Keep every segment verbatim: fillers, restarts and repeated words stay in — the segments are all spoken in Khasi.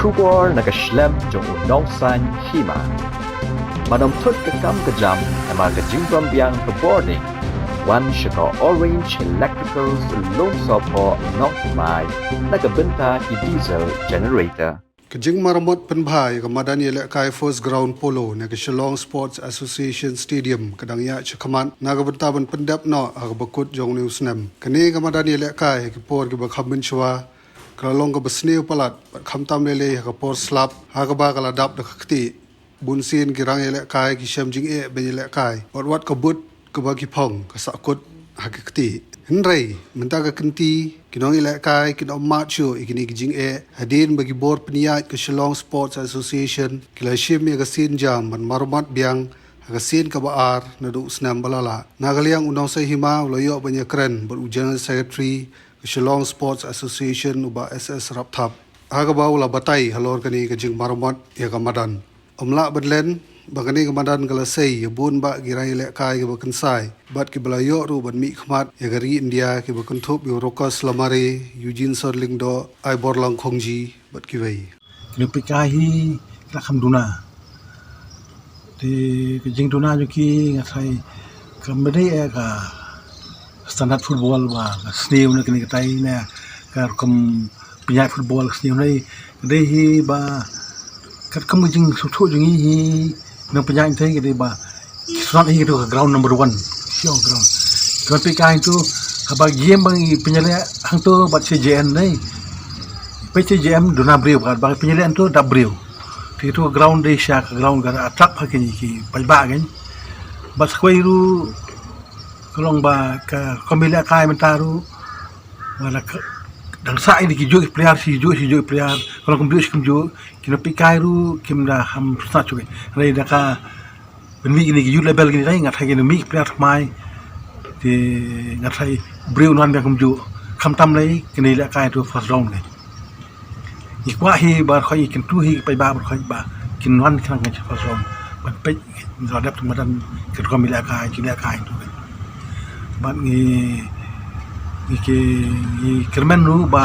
Khubor na ka shlem jong u nongsaiñ hima. Ban ym thut ka kam ka jam, namar ka jingbym biang ka bording. Wan sha ka Orange Electricals Lumsohphoh Nongthymmai, na ka bynta ki diesel generator. Ka jingmaramot pynbha ïa ka madan ïalehkai First Ground Polo na ka Shillong Sports Association Stadium ka dang ïaid shakhmat na ka bynta ban pyndep noh ha kaba kut jong une u snem. Kane ka madan ïalehkai ha ki por kiba kham mynshuwa ka la long kaba sniew palat bad khamtam lei lei ha ka por slap ha kaba ka la dap da ka ktieh. Bun sien ki rang ïalehkai ki shem jingeh ban ïalehkai. Wat wat ka but kaba ki phong ka sahkut ha ka ktieh. Hynrei mynta ka kynti ki nongïalehkai kin ym mad shuh ïa kine ki jingeh hadien ba ki bor pynïaid ka Shillong Sports Association ki la shim ïa ka sienjam ban maramot biang ha ka sien kaba ar naduh u snem ba la lah. Na ka liang u nongsaiñ hima u la ïoh ban ïakren bad u General Secretary ka Shillong Sports Association u Bah S S Rapthap, ha kaba u la batai halor kane ka jingmaramot ïa ka madan. Ym lah ban len ba kane ka madan ka la sei ïa bun bah ki rang ïalehkai kiba kynsai bad kiba la ïoh ruh ban mihkhmat ïa ka ri India kiba kynthup ïa u Rokas Lamare, Eugene Sor Lyngdoh, Aiborlang Khongji bad kiwei. Kine peit kai hi ka la kham duna. Te ka jingduna jong ki nga tharai kam dei ïa ka standard football ba ka sniew ne kine katai ne ka rukom pynïaid football ka sniew ne ka dei hi ba katkum ka jingsngewthuh jong ngi hi nongpynïaid te ka dei ba ki sngewthuh hi ka dei ka ground number one. Ki ong ground. Ground peit kai tu haba game ba ngi pynïaleh hangto bad C J N ne. Peit C J N duna briew bad ba ngi pynïaleh hangto dap briew. Te tu ground dei sha ka ground ka attract ha kine ki paidbah kan. Bad sa kawei ruh ka long ba ka committee lehkai mynta ruh ba la ka dang sah ïa ki juh ki player, shi juh shi juh ki player, ka long kumjuh shi kumjuh. Kine peit kai ruh kim da ham sah shuh. Hynrei da ka pynmih kine ki youth level kine tai nga tharai kine mih ki player thymmai. Te nga tharai briew nan biang kumjuh. Khamtam lei kine lehkai tu first round ne. Ngi kwah hi ba khoi ngi kyntu hi paidbah ba khoi ba kin wan khnang kan sha first round ban peit ngi la dep tu madan ki rukom ïalehkai ki lehkai tu kan. Bad ngi ngi ki ngi kyrmen ruh ba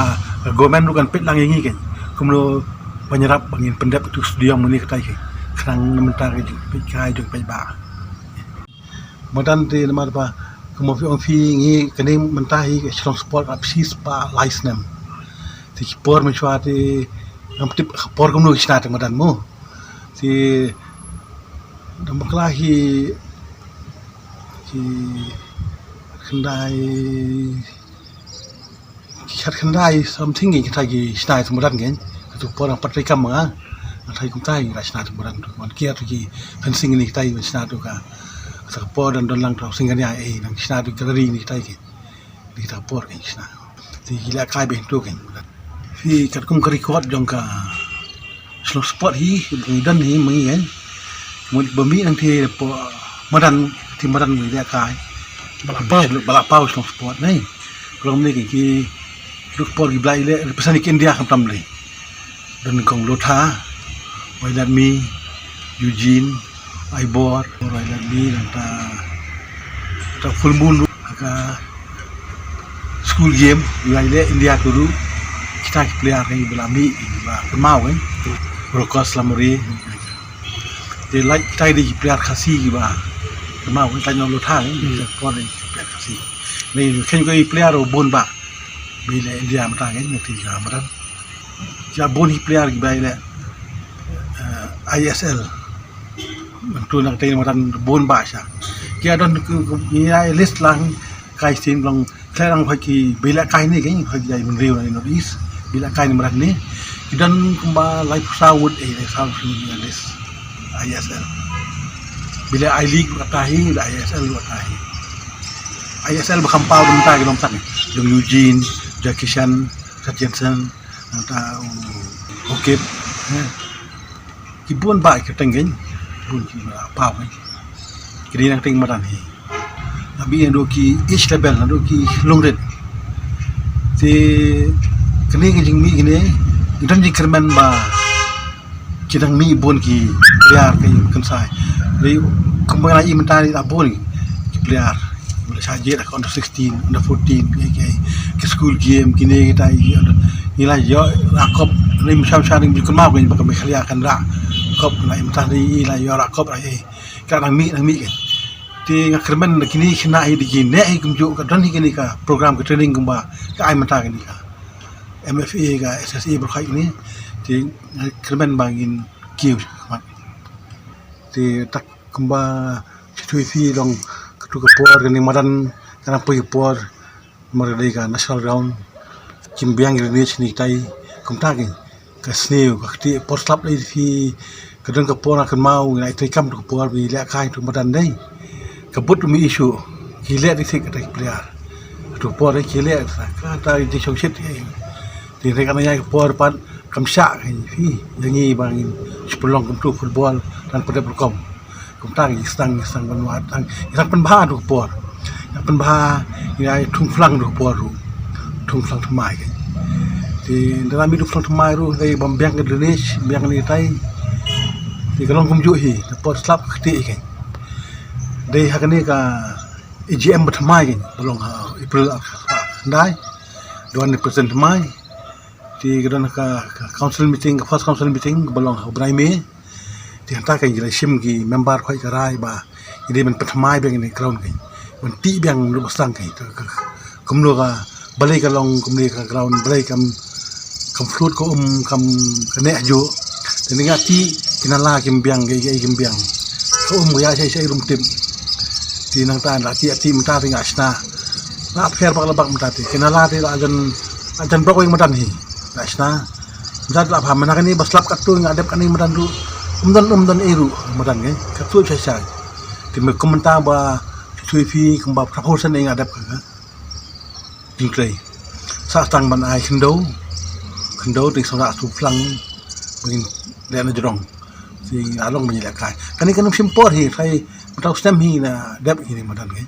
government ruh kan peit lang ïa ngi kan. Kumno ban ïarap ba ngin pyndep tu stadium mane katai ki khnang na mynta ka jingpeit kai jong paidbah. Madan te namar ba kumba phi ong phi ngi kane mynta hi ka Shillong Sport ap shi spah lai snem. Te ki por mynshuwa te ngam tip ka por kumno ki shna te madan mo. Te da bakla hi ki khyndai ki khat khyndai something ki kata ki shna ïa tu madan kein. Katu por nang pat treikam ma nga. Nga tharai kumta ngi la shna tu madan tu. Wan kiar tu ki fencing ni kita ngi shna tu ka. Kata ka por don don lang tu sing kane ai nang shna tu gallery ni kita ki. Ni kita por kein shna. Ti ki lehkai bynta kein madan. Phi katkum ka record jong ka Shillong Sport hi, ba ngi don hi ma ngi kan. Mut ba mih nangtei hapoh madan, te madan ngi lehkai. Ba la paw. Ba la paw Shillong Sport ne. Ka long ne ki, ki Shillong Sport ki ba la ïaleh represent ïa ka India khamtam lei. Don kong Lotha, Wailadmir, Eugene, Aibor, Wailadmir, nangta, nangta Full Moon ruh, ha ka school game, ïa ïaleh India tu ruh, kita ki player ki ba la mih, ki ba kynmaw kan. Rokas Lamare. Te lait kita ki dei ki player Khasi ki ba kynmaw kan, lait noh Lotha kan, kita ki player Khasi. Ni khein ko ki player u bun ba. Ba ïaleh India mynta kan, nangta ka madan. Ïa bun hi player ki ba ïaleh, eh, I S L. Mynta nangta madan bun ba sha. Ki don ki, ki, ïa list lang kai sien long khleh lang phai ki ba ïaleh kai ni ki phai ki jai mynriew na North East. Ba ïaleh kai ni madan ni. Ki don kumba laiphew saw ngut, eh, laiphew saw ngut ïa list I S L. Ba ïaleh I League kata hi, ba ïaleh I S L kata hi. I S L ba kham paw mynta ki long tang. Long Eugene, Jackie Chan, Sat Jensen, nangta u Hokip, eh. Ki bun ba ki teng kein, bun ki ba paw kein. Ki dei nangtei madan hi. Abi naduh ki age level, naduh ki longrit. Te kane ka jingmih kane, ngi don jingkyrmen ba ki dang mih bun ki player ki kynsai. Dei kumba ngi la ïohi mynta ngi la bun ki player. Ba la shah jied ha ka under sixteen, under fourteen, ki, ki, ki school game, kine kita, ki, ngi la ïoh la kop Rim sham sham rim ju kynmaw kein ba ka Meghalaya kan rah kop, na im tah ri i la ïoh rah kop rah ei. Ka nang mih nang mih kein. Te nga kyrmen da kine khynnah hi da ki neh hi kumjuh ka don hi kine ka program ka training kumba ka ai mynta kine ka M F A ka S S A baroh kine. Te nga kyrmen ba ngin kiew shakhmat. Te tak kumba shu thui phi long katu ka por kane madan ka nang poi ka por. Mar dei ka national ground kim biang ki drainage ni tai kumta ki ka sniew ka kti por slap dei phi ka don ka por na kan mau ngai tai kam tu ka por bi leh kai tu madan dei ka but mi issue ki leh di thik ka tai player tu por dei ki leh ka ta di shong shit ki di dei ka na yai ka por pat kam sha ki phi yang ngi bang in spulong kum tu football dan pada berkom. Kumta ngi stang ngi stang ban wad tang ngi stang pynbha tu por. Ngi pynbha ngi ai thung phlang tu por ru. Thung phlang thymmai kein. Te da mi tu phlang thymmai ru dei bam biang ka drainage biang ni tai. Te ka long kumjuh hi da por slap ka kti kein. Dei ha kane ka A G M ba thymmai kein ba long ha April ar hajar khyndai. Don ni present thymmai. Te ka don ka, ka council meeting ka first council meeting ba long ha u bnai May. Te hangta ka ngi la shim ki member khoi ka rai ba ngi dei ban pynthymmai biang ine ground kein ban tih biang lut ba sdang kein. Kumno ka balei ka long kumne ka ground balei kam kam flut ka um kam ka neh ju. Te nga tih ki nala kim biang ka ei kim biang ka um ka ïa shai shai rum tip. Te nangta la tih tih mynta te nga shna la pher bak la bak mynta te ki nala te la jan la jan bak weng madan hi la shna. Jat la pha mana kani ba slap katu nga dep kani madan ru. Um don um don ei ru madan ngai katu chai chai. Ti me kumta ba thui phi kumba proportion ei nga dep ka. Jingklei sa tang ban ai khyndew khyndew ti song ra tu phlang. Bangin le na jrong. Si along bangin le kai kani kan sim por hi khai. Matau stem hi na dep hi ni madan ngai.